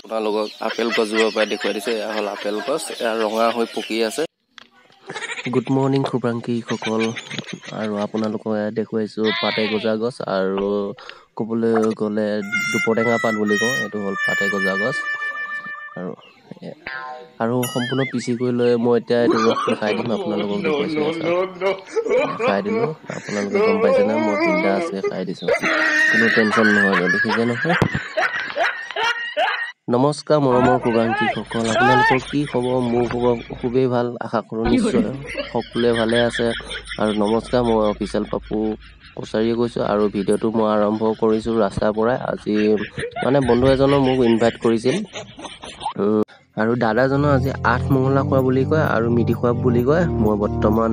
আপোনালোকক আপেল গছজোপাৰ পৰা দেখুৱাই দিছোঁ। এয়া হ'ল আপেল গছ, এয়া ৰঙা হৈ পকি আছে। গুড মৰ্ণিং শুভাংশীসকল, আৰু আপোনালোকক এয়া দেখুৱাইছোঁ পাতে গজা গছ, আৰু ক'বলৈ গ'লে দুপৰটেঙা পাত বুলি কওঁ, এইটো হ'ল পাতে গজা গছ। আৰু আৰু সম্পূৰ্ণ পিচি কৰি লৈ মই এতিয়া এইটো ৰসটো খাই দিম, আপোনালোকক দেখুৱাইছোঁ। খাই দিলোঁ, আপোনালোকে গম পাইছে না, মই বিন্দাছকৈ খাই দিছোঁ, কোনো টেনশ্যন নহয়, দেখিছে নহয়। নমস্কাৰ মৰমৰ শুভাংশীসকল, আপোনালোকৰ কি খবৰ? মোৰ খবৰ খুবেই ভাল, আশা কৰোঁ নিশ্চয় সকলোৱে ভালে আছে। আৰু নমস্কাৰ, মই অফিচিয়েল পাপু কছাৰীয়ে কৈছোঁ। আৰু ভিডিঅ'টো মই আৰম্ভ কৰিছোঁ ৰাস্তাৰ পৰাই। আজি মানে বন্ধু এজনে মোক ইনভাইট কৰিছিল, আৰু দাদাজনৰ আজি আঠমঙলা খোৱা বুলি কয় আৰু মিতি খোৱা বুলি কয়। মই বৰ্তমান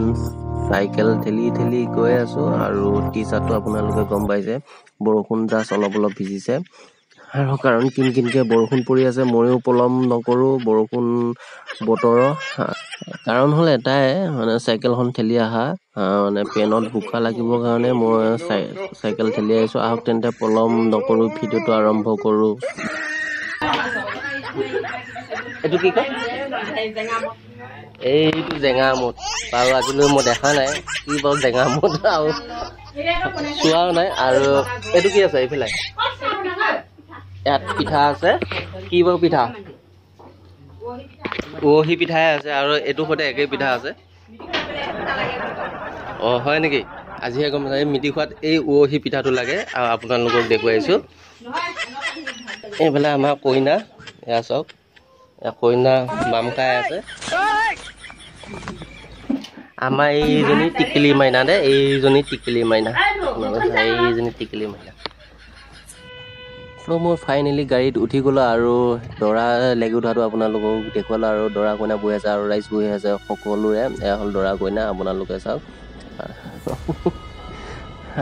চাইকেল ঠেলি ঠেলি গৈ আছোঁ, আৰু টি চাৰ্টটো আপোনালোকে গম পাইছে, বৰষুণ জাষ্ট অলপ অলপ ভিজিছে, আৰু কাৰণ কিন কিনকৈ বৰষুণ পৰি আছে। ময়ো পলম নকৰোঁ বৰষুণ বতৰৰ, কাৰণ হ'ল এটাই, মানে চাইকেলখন ঠেলি অহা, মানে পেনত বোকা লাগিবৰ কাৰণে মই চাইকেল ঠেলি আহিছোঁ। আহক তেন্তে পলম নকৰোঁ, ভিডিঅ'টো আৰম্ভ কৰোঁ। এইটো কি কয়? এইটো জেঙা মুঠ, বাৰু আজিলৈ মই দেখা নাই কি বাৰু জেঙা মুঠ, আৰু চোৱাও নাই। আৰু এইটো কি আছে এইফালে? ইয়াত পিঠা আছে, কি বাৰু পিঠা? উৰহি পিঠাই আছে, আৰু এইটো সৈতে একেই পিঠা আছে। অঁ হয় নেকি? আজিহে গম পাইছোঁ, এই মিতি খোৱাত এই উৰহি পিঠাটো লাগে। আৰু আপোনালোকক দেখুৱাইছোঁ এইফালে আমাৰ কইনা, এয়া চাওক, কইনা বাম খাই আছে। আমাৰ এইজনী টিকলি মাইনা দে, এইজনী টিকলি মাইনা, এইজনী টিকলি মাইনা। ত' মই ফাইনেলি গাড়ীত উঠি গ'লোঁ, আৰু দৰা লাগি উঠাটো আপোনালোকক দেখুৱালোঁ। আৰু দৰা কইনা বহি আছে, আৰু ৰাইজ বহি আছে সকলোৰে। এয়া হ'ল দৰা কইনা, আপোনালোকে চাওক।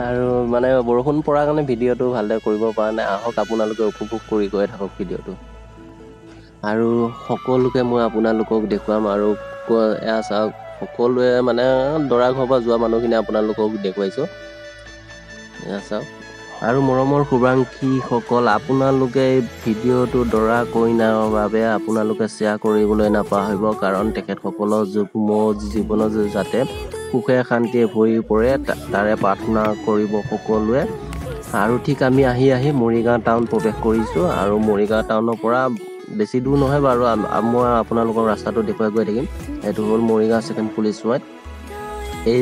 আৰু মানে বৰষুণ পৰাৰ কাৰণে ভিডিঅ'টো ভালদৰে কৰিব পৰা নাই। আহক আপোনালোকে উপভোগ কৰি গৈ থাকক ভিডিঅ'টো, আৰু সকলোকে মই আপোনালোকক দেখুৱাম। আৰু এয়া চাওক, সকলোৱে মানে দৰা ঘৰৰ পৰা যোৱা মানুহখিনি আপোনালোকক দেখুৱাইছোঁ, এয়া চাওক। আৰু মৰমৰ শুভাংশীসকল, আপোনালোকে এই ভিডিঅ'টো দৰা কইনাৰ বাবে আপোনালোকে শ্বেয়াৰ কৰিবলৈ নাপাহৰিব, কাৰণ তেখেতসকলৰ যুগ্ম জীৱনত যাতে সুখে শান্তিয়ে ভৰি পৰে তাৰে প্ৰাৰ্থনা কৰিব সকলোৱে। আৰু ঠিক আমি আহি আহি মৰিগাঁও টাউন প্ৰৱেশ কৰিছোঁ, আৰু মৰিগাঁও টাউনৰ পৰা বেছি দূৰ নহয় বাৰু, মই আপোনালোকৰ ৰাস্তাটো দেখুৱাই গৈ থাকিম। এইটো হ'ল মৰিগাঁও ছেকেণ্ড পুলিচ পইণ্ট। এই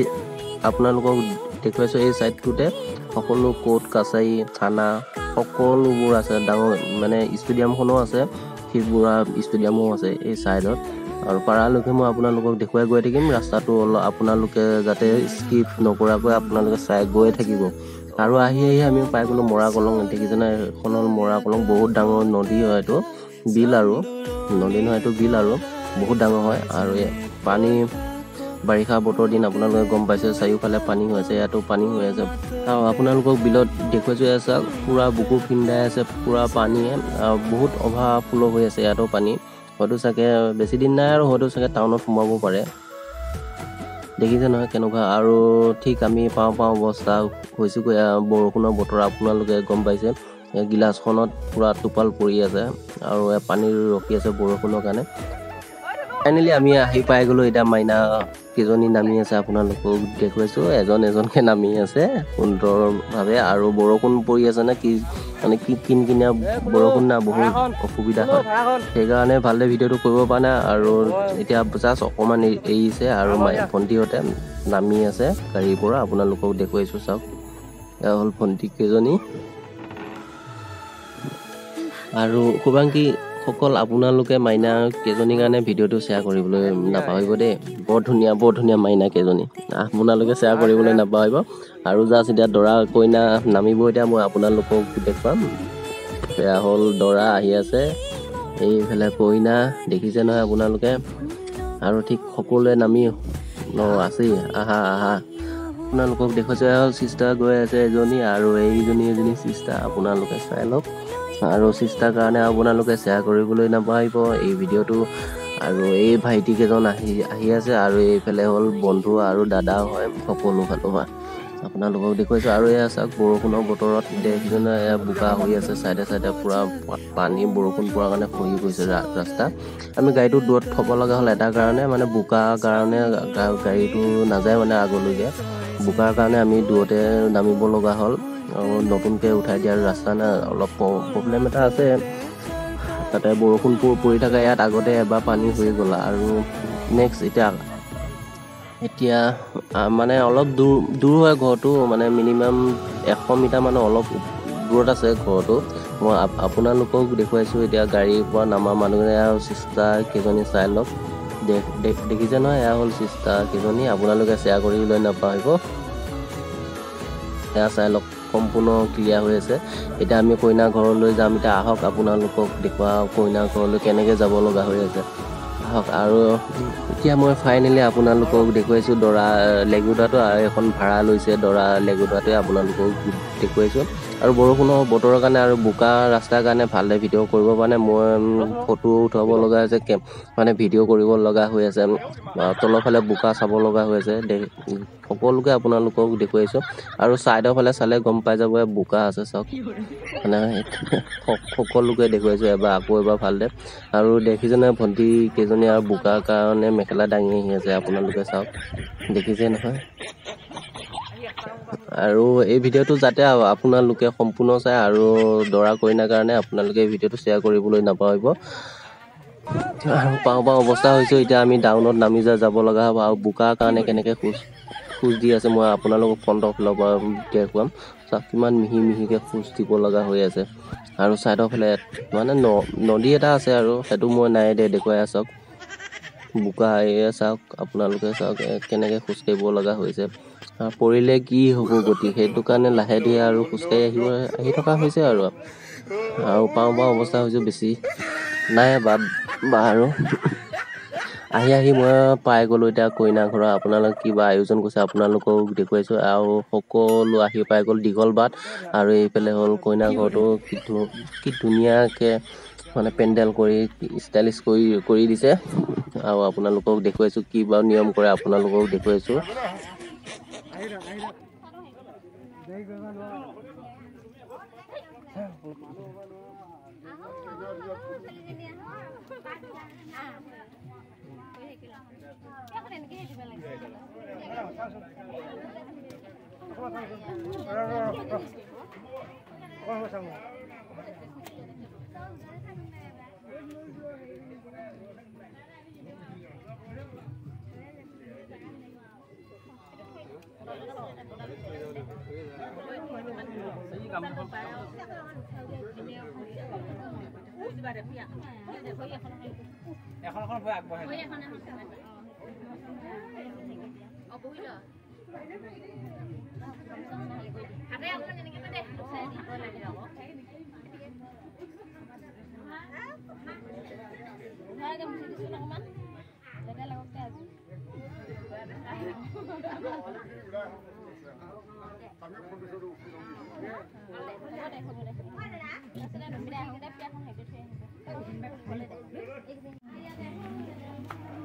আপোনালোকক দেখুৱাইছোঁ, এই ছাইডটোতে সকলো কোৰ্ট কাছাৰী থানা সকলোবোৰ আছে, ডাঙৰ মানে ষ্টেডিয়ামখনো আছে, শিৱবৰুৱা ষ্টেডিয়ামো আছে এই ছাইডত। আৰু পাৰালৈকে মই আপোনালোকক দেখুৱাই গৈ থাকিম ৰাস্তাটো, অলপ আপোনালোকে যাতে স্কিপ নকৰাকৈ আপোনালোকে চাই গৈ থাকিব। আৰু আহি আহি আমি পাই গ'লোঁ মৰা কলং। দেখিছেনে এইখন হ'ল মৰা কলং, বহুত ডাঙৰ নদী হয়, এইটো বিল, আৰু নদী নহয় এইটো বিল, আৰু বহুত ডাঙৰ হয়। আৰু পানী বাৰিষা বতৰ দিন আপোনালোকে গম পাইছে, চাৰিওফালে পানী হৈ আছে, ইয়াতো পানী হৈ আছে। আৰু আপোনালোকক বিলত দেখুৱাইছোঁ, এয়া চাওক পূৰা বুকু ফিন্দাই আছে পূৰা পানীয়ে, আৰু বহুত অভাৰ ফ্ল' হৈ আছে ইয়াতো পানী। হয়তো চাগে বেছি দিন নাই, আৰু হয়তো চাগে টাউনত সোমাব পাৰে, দেখিছে নহয় কেনেকুৱা। আৰু ঠিক আমি পাওঁ পাওঁ অৱস্থা হৈছোগৈ। বৰষুণৰ বতৰ আপোনালোকে গম পাইছে, গিলাচখনত পূৰা টোপাল পৰি আছে, আৰু পানী ৰখি আছে বৰষুণৰ কাৰণে। ফাইনেলি আমি আহি পাই গ'লোঁ। এতিয়া মাইনা কেইজনী নামি আছে, আপোনালোকক দেখুৱাইছোঁ, এজন এজনকৈ নামি আছে সুন্দৰভাৱে। আৰু বৰষুণ পৰি আছে নে কি, মানে কি কিনকিনীয়া বৰষুণ না, বহুত অসুবিধা হয়, সেইকাৰণে ভালদৰে ভিডিঅ'টো কৰিব পৰা নাই। আৰু এতিয়া জাষ্ট অকণমান এৰিছে, আৰু ভণ্টিহঁতে নামি আছে গাড়ীৰ পৰা, আপোনালোকক দেখুৱাইছোঁ চাওক। এয়া হ'ল ভণ্টি কেইজনী। আৰু শুভাংশী দৰ্শকসকল, আপোনালোকে মাইনা কেইজনীৰ কাৰণে ভিডিঅ'টো শ্বেয়াৰ কৰিবলৈ নাপাহৰিব দেই। বৰ ধুনীয়া, বৰ ধুনীয়া মাইনা কেইজনী, আপোনালোকে শ্বেয়াৰ কৰিবলৈ নাপাহৰিব। আৰু জাষ্ট এতিয়া দৰা কইনা নামিব, এতিয়া মই আপোনালোকক দেখুৱাম। এয়া হ'ল দৰা আহি আছে, এইফালে কইনা দেখিছে নহয় আপোনালোকে। আৰু ঠিক সকলোৱে নামি ন আছেই। আহা আহা, আপোনালোকক দেখুৱাইছোঁ। এয়া হ'ল চিষ্টাৰ গৈ আছে এজনী, আৰু এইজনী এজনী চিষ্টাৰ, আপোনালোকে চাই লওক। আৰু চিষ্টাৰ কাৰণে আপোনালোকে শ্বেয়াৰ কৰিবলৈ নাপাহৰিব এই ভিডিঅ'টো। আৰু এই ভাইটি কেইজন আহি আহি আছে, আৰু এইফালে হ'ল বন্ধু আৰু দাদা হয় সকলো ফালৰ পৰা আপোনালোকক দেখুৱাইছোঁ। আৰু এয়া চাওক, বৰষুণৰ বতৰত দেখিছেনে এয়া বোকা হৈ আছে, চাইডে চাইডে পূৰা পানী, বৰষুণ পৰাৰ কাৰণে খহি গৈছে ৰাস্তা। আমি গাড়ীটো দূৰত থ'ব লগা হ'ল এটা কাৰণে, মানে বোকাৰ কাৰণে গাড়ীটো নাযায় মানে আগলৈকে, বোকাৰ কাৰণে আমি দূৰতে নামিব লগা হ'ল। আৰু নতুনকৈ উঠাই দিয়াৰ ৰাস্তা নাই, অলপ প্ৰব্লেম এটা আছে তাতে, বৰষুণ পৰি থাকে ইয়াত। আগতে এবাৰ পানী হৈ গ'ল। আৰু নেক্সট এতিয়া এতিয়া মানে অলপ দূৰ দূৰ হয় ঘৰটো, মানে মিনিমাম 100 মিটাৰ মানে অলপ দূৰত আছে ঘৰটো। মই আপোনালোকক দেখুৱাইছোঁ। এতিয়া গাড়ীৰ পৰা নামা মানুহজনে আৰু চিষ্টাৰ কেইজনী চাই লওক। দেখিছে নহয়, এয়া হ'ল চিষ্টাৰ কেইজনী, আপোনালোকে শ্বেয়াৰ কৰিবলৈ নাপাহৰিব। এয়া চাই লওক, সম্পূৰ্ণ ক্লিয়াৰ হৈ আছে। এতিয়া আমি কইনা ঘৰলৈ যাম। এতিয়া আহক আপোনালোকক দেখুৱাওঁ কইনা ঘৰলৈ কেনেকৈ যাব লগা হৈ আছে, আহক। আৰু এতিয়া মই ফাইনেলি আপোনালোকক দেখুৱাইছোঁ দৰা লেগুদাটো, আৰু এখন ভাড়া লৈছে দৰা লেগুদাটোৱে, আপোনালোকক দেখুৱাইছোঁ। আৰু বৰষুণৰ বতৰৰ কাৰণে আৰু বোকা ৰাস্তাৰ কাৰণে ভালদৰে ভিডিঅ' কৰিব পৰা নাই, মই ফটো উঠাব লগা হৈছে, মানে ভিডিঅ' কৰিব লগা হৈ আছে, তলৰফালে বোকা চাব লগা হৈ আছে। সকলোকে আপোনালোকক দেখুৱাইছোঁ। আৰু ছাইডৰ ফালে চালে গম পাই যাব বোকা আছে, চাওক। মানে সকলোকে দেখুৱাইছোঁ এবাৰ আকৌ এবাৰ ভালদৰে। আৰু দেখিছে নহয় ভণ্টি কেইজনী আৰু বোকাৰ কাৰণে মেখেলা দাঙি আহি আছে, আপোনালোকে চাওক, দেখিছে নহয়। আৰু এই ভিডিঅ'টো যাতে আপোনালোকে সম্পূৰ্ণ চায়, আৰু দৰা কইনাৰ কাৰণে আপোনালোকে এই ভিডিঅ'টো শ্বেয়াৰ কৰিবলৈ নাপাহৰিব। আৰু পাওঁ পাওঁ অৱস্থা হৈছে, এতিয়া আমি ডাউনত নামি যাব লগা হ'ব। আৰু বোকাৰ কাৰণে কেনেকৈ খোজ খোজ দি আছে মই আপোনালোকক ফ্ৰণ্টৰ ফালৰ পৰা দেখুৱাম। চাওক কিমান মিহি মিহিকৈ খোজ দিব লগা হৈ আছে। আৰু ছাইডৰ ফালে মানে নদী এটা আছে, আৰু সেইটো মই নাই দেখুৱাই চাওক বোকা। এয়া চাওক আপোনালোকে, চাওক কেনেকৈ খোজকাঢ়িব লগা হৈছে, পৰিলে কি হ'ব গতি, সেইটো কাৰণে লাহে ধীৰে আৰু খোজকাঢ়ি আহি থকা হৈছে। আৰু আৰু পাওঁ পাওঁ অৱস্থা হৈছে, বেছি নাই বাট আৰু আহি আহি মই পাই গ'লোঁ এতিয়া কইনা ঘৰৰ। আপোনালোক কিবা আয়োজন কৰিছে আপোনালোকক দেখুৱাইছোঁ। আৰু সকলো আহি পাই গ'ল, দীঘল বাট। আৰু এইফালে হ'ল কইনা ঘৰটো, কি ধুনীয়াকৈ মানে পেণ্ডেল কৰি ষ্টাইলিছ কৰি কৰি দিছে। আৰু আপোনালোকক দেখুৱাইছোঁ কি বাৰু নিয়ম কৰে, আপোনালোকক দেখুৱাইছোঁ।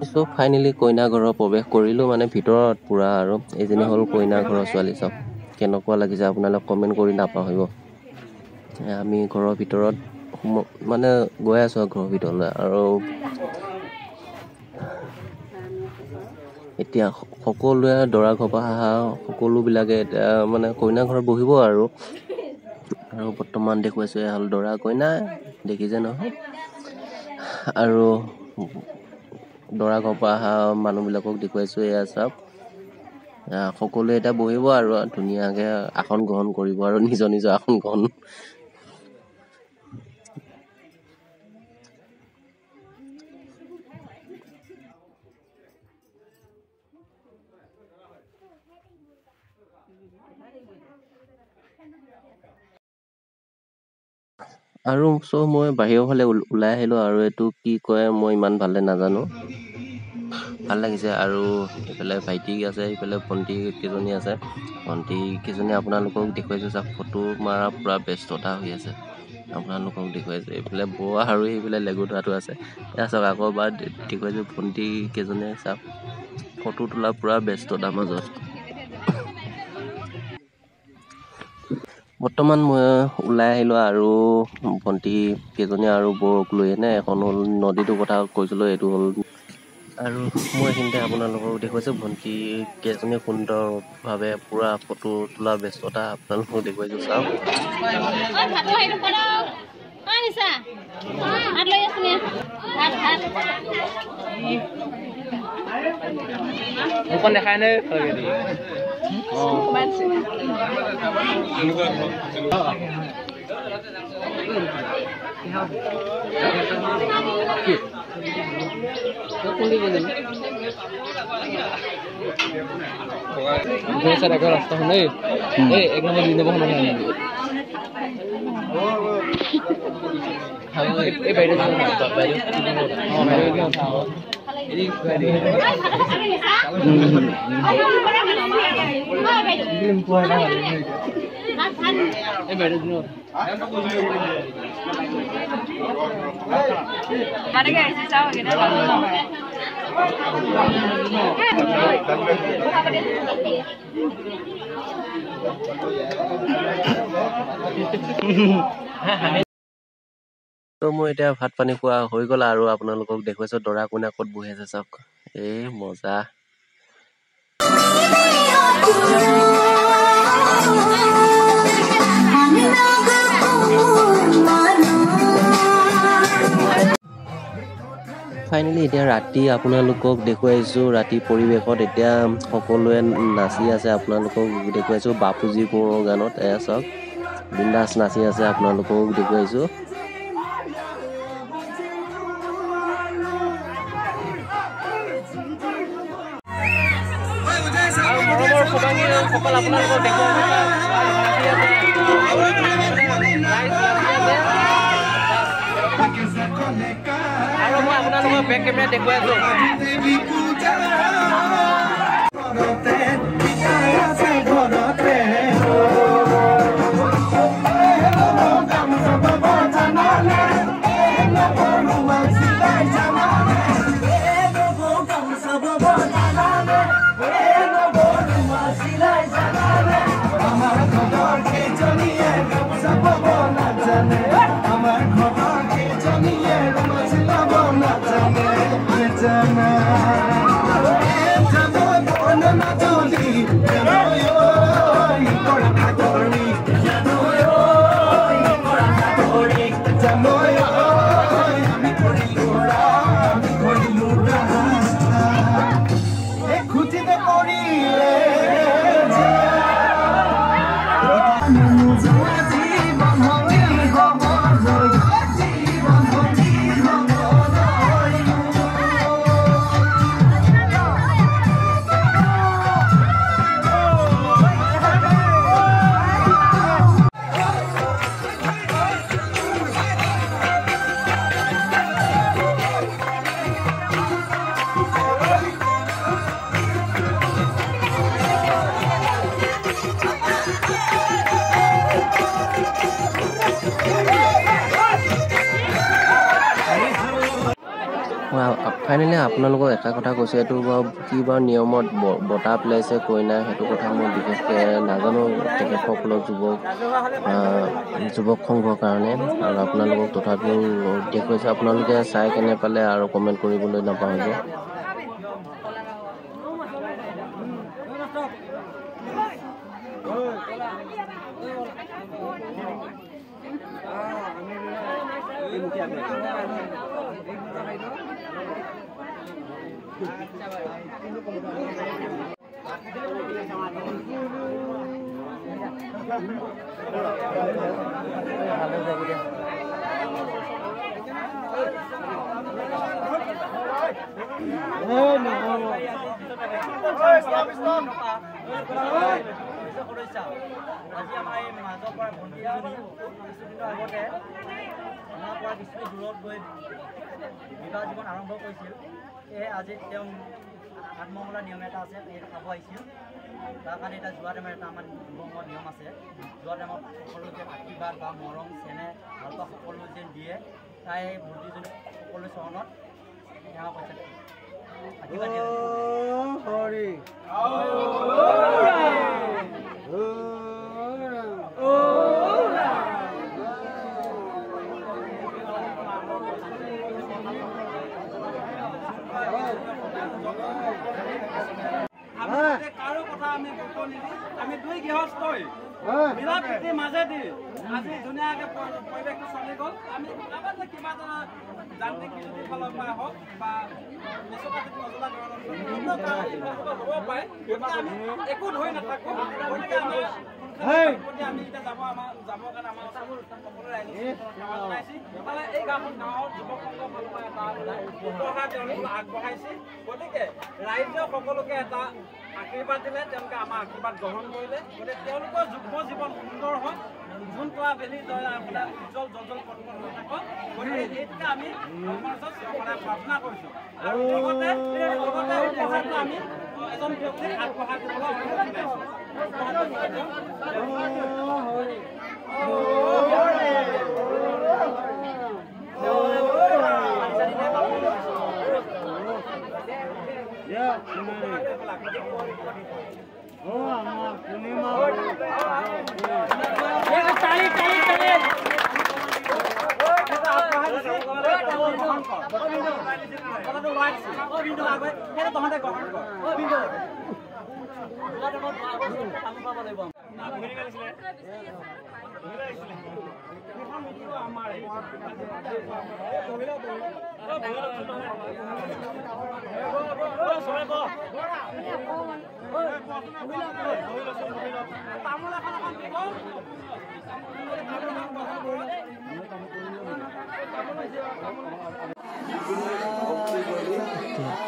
চ' ফাইনেলি কইনা ঘৰৰ প্ৰৱেশ কৰিলোঁ মানে ভিতৰত পূৰা। আৰু এইজনী হ'ল কইনা ঘৰৰ ছোৱালী, চাওক কেনেকুৱা লাগিছে আপোনালোক কমেণ্ট কৰি নাপাহৰিব। আমি ঘৰৰ ভিতৰত মানে গৈ আছোঁ আৰু ঘৰৰ ভিতৰলৈ। আৰু এতিয়া সকলোৱে দৰা ঘৰৰ পৰা অহা সকলোবিলাকে এতিয়া মানে কইনা ঘৰত বহিব। আৰু আৰু বৰ্তমান দেখুৱাইছোঁ এয়া হ'ল দৰা কইনা, দেখিছে নহয়। আৰু দৰা ঘৰৰ পৰা অহা মানুহবিলাকক দেখুৱাইছোঁ, এয়া চাওক সকলোৱে এতিয়া বহিব আৰু ধুনীয়াকৈ আসন গ্ৰহণ কৰিব আৰু নিজৰ নিজৰ আসন গ্ৰহণ। আৰু চ' মই বাহিৰৰ ফালে ওলাই আহিলোঁ আৰু এইটো কি কয় মই ইমান ভালদৰে নাজানো, ভাল লাগিছে। আৰু এইফালে ভাইটি আছে, এইফালে ভণ্টি কেইজনী আছে, ভণ্টি কেইজনী আপোনালোকক দেখুৱাইছোঁ। চাওক, ফটো মৰা পূৰা ব্যস্ততা হৈ আছে, আপোনালোকক দেখুৱাইছোঁ। এইফালে বৌ আৰু সেইফালে লেগুটাটো আছে। এয়া চাওক, আকৌ এবাৰ দেখুৱাইছোঁ ভণ্টি কেইজনীয়ে, চাওক ফটো তোলা পূৰা ব্যস্ততাৰ মাজত। বৰ্তমান মই ওলাই আহিলোঁ আৰু ভণ্টি কেইজনী আৰু বৌক লৈ এনে এখন হ'ল নদীটোৰ কথা কৈছিলোঁ, এইটো হ'ল। আৰু মই এইখিনিতে আপোনালোকক দেখুৱাইছোঁ ভণ্টি কেইজনী সুন্দৰভাৱে পূৰা ফটো তোলা ব্যস্ততা আপোনালোকক দেখুৱাইছোঁ, চাওক। দেখাই নাই। ৰাস্তাখন এই এক নম্বৰ 2 নম্বৰ এই বাইদেউ তো মই এতিয়া ভাত পানী খোৱা হৈ গ'ল আৰু আপোনালোকক দেখুৱাইছোঁ দৰা কইনা ক'ত বহি আছে, চাওক। এই মজা। ফাইনেলি এতিয়া ৰাতি আপোনালোকক দেখুৱাইছোঁ, ৰাতি পৰিৱেশত এতিয়া সকলোৱে নাচি আছে, আপোনালোকক দেখুৱাইছোঁ বাপুজী কোঁৱৰৰ গানত। এয়া চাওক, বিন্দাছ নাচি আছে, আপোনালোকক দেখুৱাইছোঁ। আৰু মই আপোনালোকক বেক কেমেৰা দেখুৱাই আছোঁ। ফাইনেলি আপোনালোকক এটা কথা কৈছোঁ, এইটো বাৰু কি বাৰু নিয়মত বঁটা পেলাইছে কইনা, সেইটো কথা মই বিশেষকৈ নাজানো। তেখেতসকলৰ যুৱক সংঘৰ কাৰণে আৰু আপোনালোকক তথাপিও দেখুৱাইছোঁ, আপোনালোকে চাই কেনে পালে আৰু কমেণ্ট কৰিবলৈ নাপাহৰিব। ভালে। আজি আমাৰ এই মাজৰ পৰা ভণ্টি এজনী কিছুদিনৰ আগতে আমাৰ পৰা কিছু দূৰত গৈ বিবাহ জীৱন আৰম্ভ কৰিছিল। সেয়েহে আজি তেওঁ আত্মমূলা নিয়ম এটা আছে, সেইটো খাব আহিছিল। তাৰ কাৰণে এতিয়া যোৱা টাইমত এটা আমাৰ বংগৰ নিয়ম আছে, যোৱা টাইমত সকলো যেন আশীৰ্বাদ বা মৰম চেনেহ ভালপোৱা সকলো যেন দিয়ে, তাই এই ভণ্টিজনী সকলো চৰণত সেৱা কৰিছে, আশীৰ্বাদ দিয়ে। কাৰো কথা আমি গুৰুত্ব নিদি আমি দুই গৃহস্থই মিলা প্ৰীতিৰ মাজেদি আজি ধুনীয়াকৈ পৰিৱেশটো চলি গ'ল। আমি কাৰোবাৰ যে কিবা এটা যান্ত্ৰিক বিজুতিৰ ফালৰ পৰা হওক বা মেচকাটিত নজলা অন্য কাৰণ হ'ব পাৰে, গতিকে আমি একো ধৰি নাথাকোঁ। গতিকে আমাৰ সোনকালে আমি এতিয়া যাব আমাৰ যাবৰ কাৰণে আমাৰ সকলো ৰাইজে সেৱা জনাইছে। ইফালে এই গাঁওখন গাঁৱৰ যুৱক সংঘৰ ফালৰ পৰা এটা উপহাৰ তেওঁলোকে আগবঢ়াইছে। গতিকে ৰাইজে সকলোকে এটা আশীৰ্বাদ দিলে, তেওঁলোকে আমাৰ আশীৰ্বাদ গ্ৰহণ কৰিলে। গতিকে তেওঁলোকৰ যুগ্ম জীৱন সুন্দৰ হওক, যোন তৰা বেলি সদায় উজ্জ্বল জল পটপট হৈ থাকক। গতিকে এইটোকে আমি ভগৱানৰ ওচৰত সদায় প্ৰাৰ্থনা কৰিছোঁ। আৰু লগতে লগতে উপহাৰটো আমি এজন ব্যক্তিক আগবঢ়াই দিবলৈ অনুৰোধ জনাইছোঁ।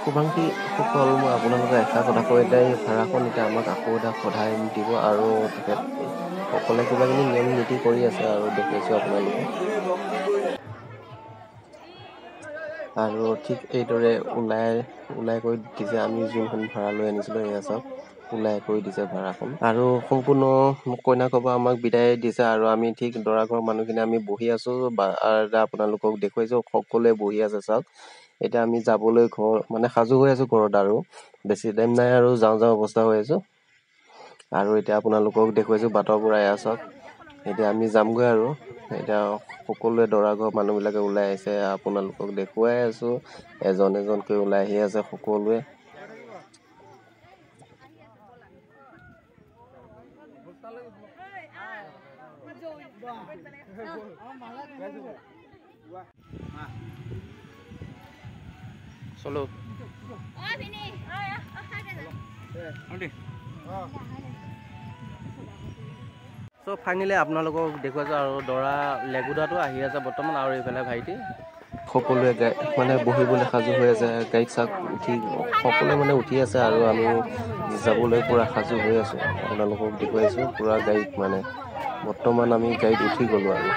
শুভাংশীসকল, মই আপোনালোকে এষাৰ কথা কৈ এতিয়া এই ভাড়াখন এতিয়া আমাক আকৌ এটা সধাই দিব আৰু তেখেত সকলে কিবা কিবি নিয়ম নীতি কৰি আছে আৰু দেখুৱাইছোঁ আপোনালোকে। আৰু ঠিক এইদৰে ওলাই ওলাই কৰি দিছে। আমি যোনখন ভাড়া লৈ আনিছিলোঁ এয়া চাওক, ওলাই কৰি দিছে ভাড়াখন আৰু সম্পূৰ্ণ কইনা ঘৰৰ পৰা আমাক বিদায় দিছে। আৰু আমি ঠিক দৰা ঘৰৰ মানুহখিনি আমি বহি আছোঁ, আপোনালোকক দেখুৱাইছোঁ, সকলোৱে বহি আছে চাওক। এতিয়া আমি যাবলৈ ঘৰ মানে সাজু হৈ আছোঁ ঘৰত, আৰু বেছি টাইম নাই আৰু যাওঁ যাওঁ অৱস্থা হৈ আছোঁ। আৰু এতিয়া আপোনালোকক দেখুৱাইছোঁ বাটৰ পৰা এয়া চাওক। এতিয়া আমি যামগৈ আৰু এতিয়া সকলোৱে দৰা ঘৰৰ মানুহবিলাকে ওলাই আহিছে, আপোনালোকক দেখুৱাই আছোঁ, এজন এজনকৈ ওলাই আহি আছে সকলোৱে। চলো চ' ফাইনেলি আপোনালোকক দেখুৱাইছোঁ। আৰু দৰা লেগুদাটো আহি আছে বৰ্তমান, আৰু এইফালে ভাইটি সকলোৱে মানে বহিবলৈ সাজু হৈ আছে, গাড়ীত চাক উঠি সকলোৱে মানে উঠি আছে আৰু আমি যাবলৈ পূৰা সাজু হৈ আছোঁ। আপোনালোকক দেখুৱাইছোঁ পূৰা গাড়ীত মানে বৰ্তমান আমি গাড়ীত উঠি গ'লোঁ আৰু।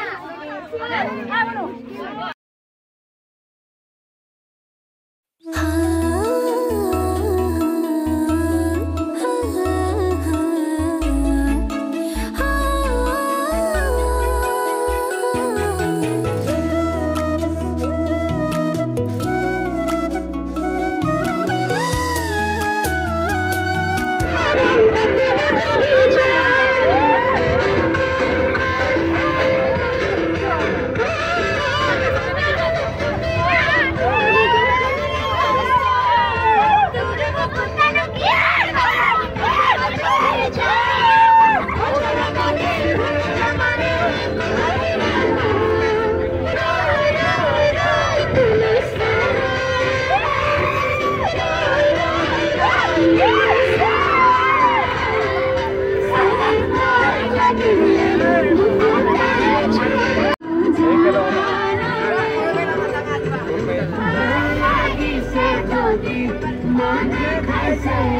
I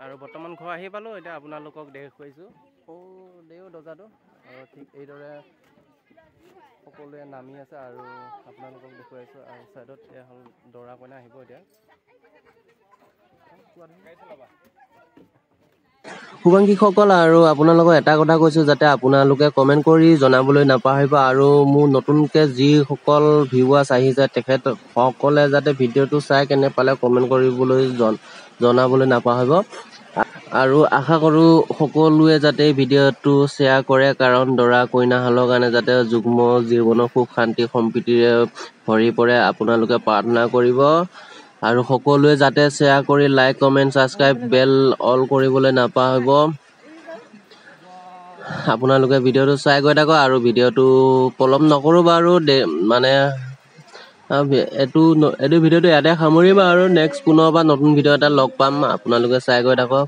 আৰু বৰ্তমান ঘৰ আহি পালোঁ। এতিয়া আপোনালোকক দেখুৱাইছোঁ দেও দৰ্জাটো, আৰু ঠিক এইদৰে সকলোৱে নামি আছে আৰু আপোনালোকক দেখুৱাইছোঁ। আৰু ছাইডত এয়া হ'ল দৰা কইনা আহিব এতিয়া। শুভাংশীসকল, আৰু আপোনালোকক এটা কথা কৈছোঁ যাতে আপোনালোকে কমেণ্ট কৰি জনাবলৈ নাপাহৰিব। আৰু মোৰ নতুনকৈ যিসকল ভিউৱাৰ্ছ আহিছে তেখেতসকলে যাতে ভিডিঅ'টো চাই কেনে পালে কমেণ্ট কৰিবলৈ জনাবলৈ নাপাহৰিব। আৰু আশা কৰোঁ সকলোৱে যাতে ভিডিঅ'টো শ্বেয়াৰ কৰে, কাৰণ দৰা কইনাহালৰ কাৰণে যাতে যুগ্ম জীৱনৰ সুখ শান্তি সম্প্ৰীতিৰে ভৰি পৰে আপোনালোকে প্ৰাৰ্থনা কৰিব। আৰু সকলোৱে যাতে শ্বেয়াৰ কৰি like comment subscribe bell all কৰিবলৈ নাপাহৰিব। আপোনালোকে ভিডিঅ'টো চাই গৈ থাকক আৰু ভিডিঅ'টো পলম নকৰোঁ বাৰু, মানে এইটো ভিডিঅ'টো ইয়াতে সামৰিম আৰু নেক্সট পুনৰ বা নতুন ভিডিঅ' এটা লগ পাম। আপোনালোকে চাই গৈ থাকক।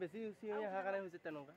বেছি চিঞৰি অহাৰ কাৰণে হৈছে তেনেকুৱা।